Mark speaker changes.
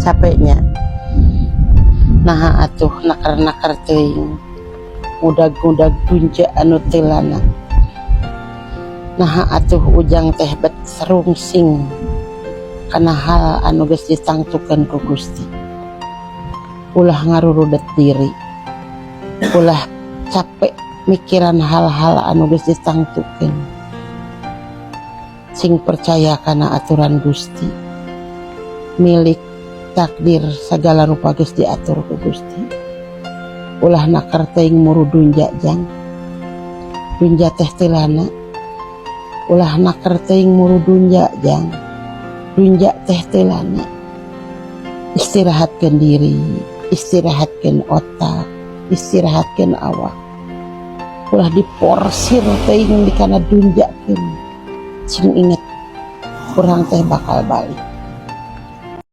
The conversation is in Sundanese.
Speaker 1: Capeknya. Naha atuh naker-naker teuing, ngudag-ngudag dunja anu teu lana. Naha atuh Ujang teh bet rungsing kana hal anu geus ditangtukeun ku Gusti. Ulah ngarurudet diri, ulah capek mikiran hal-hal anu geus ditangtukeun. Sing percaya kana aturan Gusti, milik takdir segala rupa geus diatur ku Gusti. Ulah naker teuing muru dunja, Jang, dunja teh teu lana. Ulah naker teuing muru dunja, Jang, dunja teh teu lana. Istirahatkeun diri, istirahatkeun otak, istirahatkeun awak. Ulah diporsir teuing di kana dunjakeun. Sing inget, urang teh bakal balik.